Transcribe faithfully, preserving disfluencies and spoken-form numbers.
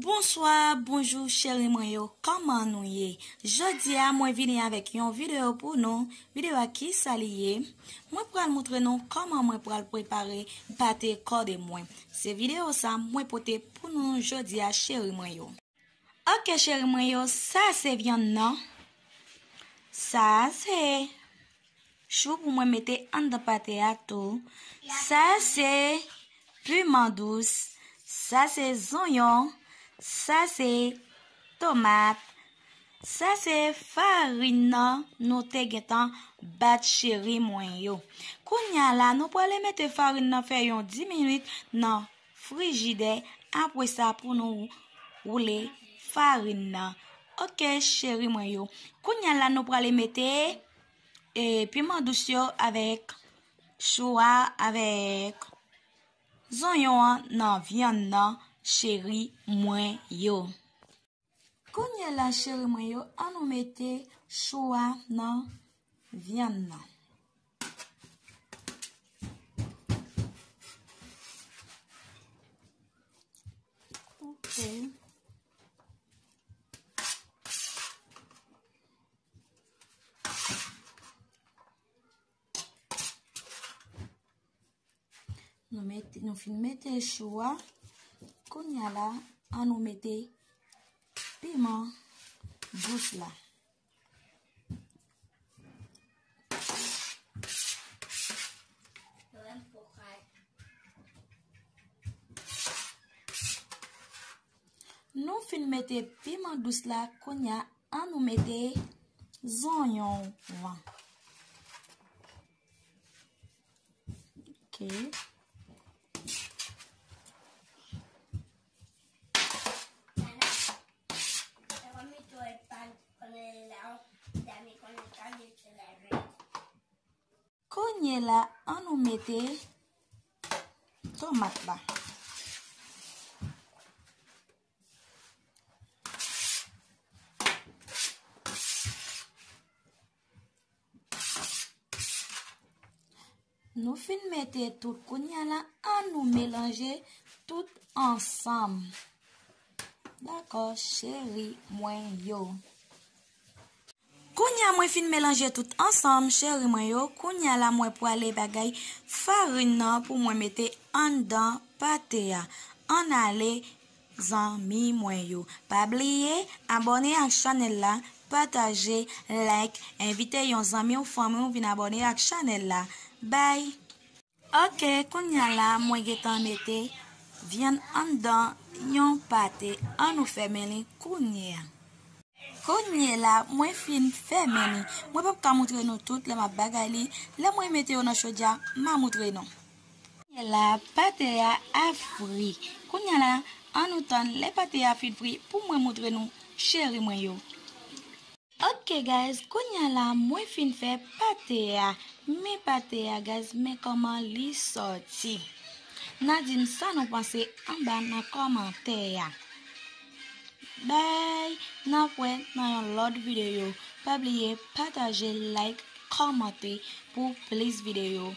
Bonswa, bonjou cheri mwen yo, kòman nou ye? Jodi a mwen vini avèk yon videyo pou nou. Videyo a kisa li ye? Mwen pral moutre nou kòman mwen pral prepare pate kòde mwen. Se videyo sa mwen pote pou nou jodi a cheri mwen yo. Ok cheri mwen yo, sa se vyann nan. Sa se chou pou mwen mete anndan pate a tou. Sa se piman dous. Sa se zonyon. Sa se tomat. Sa se farin nan nou te gentan bat cheri mwen yo. Kounye a la, nou prale mete farin nan fè yon dis minit nan frijidè. Apre sa, pou nou woule farin nan. Ok, cheri mwen yo. Kounye a la, nou prale mete, e, piman dous yo avèk chou a, avèk zonyon an nan vyann nan, cheri mwen yo. Kounye a la, cheri mwen yo, an nou mete chou a nan vyann nan. Ok. Nou mete, nou fin mete chou a. Kounye a la, an nou mete piman dous la. Nou fin mete piman dous la, kounye a, an nou mete zonyon an. Ok. Kounye a la, an nou mete tomat la. Nou fin mete tout, kounye a la, an nou melanje tout ansanm. Dakò, cheri mwen yo. Kounye a mwen fin melanje tout ansanm, cheri mwen yo. Kounye a la, mwen prale bagay farin nan pou mwen mete anndan pate a. Ann ale, zanmi mwen yo. Pa bliye abòne ak chanèl la, pataje, like, envite yon zanmi w, fanmi w vin abòne ak chanèl la. Bye. Ok, kounye a la, mwen gentan mete vyann anndan yon pate. An nou fèmen li kounye a. Kounye a la, mwen fin fèmen li. Mwen p ap ka moutre nou tout lè m ap bagay li. Lè mwen mete yo nan chodyè, m a moutre nou. Kounye a la, pate a ap fri. Kounye a la, an nou tann lè pate a fin fri pou mwen moutre nou, cheri mwen yo. Ok guys, kounye a la mwen fin fè pate a. Men pate a guys, men kòman li sòti. N a di m sa nou panse anba nan kòmantè a. Bye, n ap wè nan yon lòt videyo. Pa bliye pataje, like, kòmante pou plis videyo.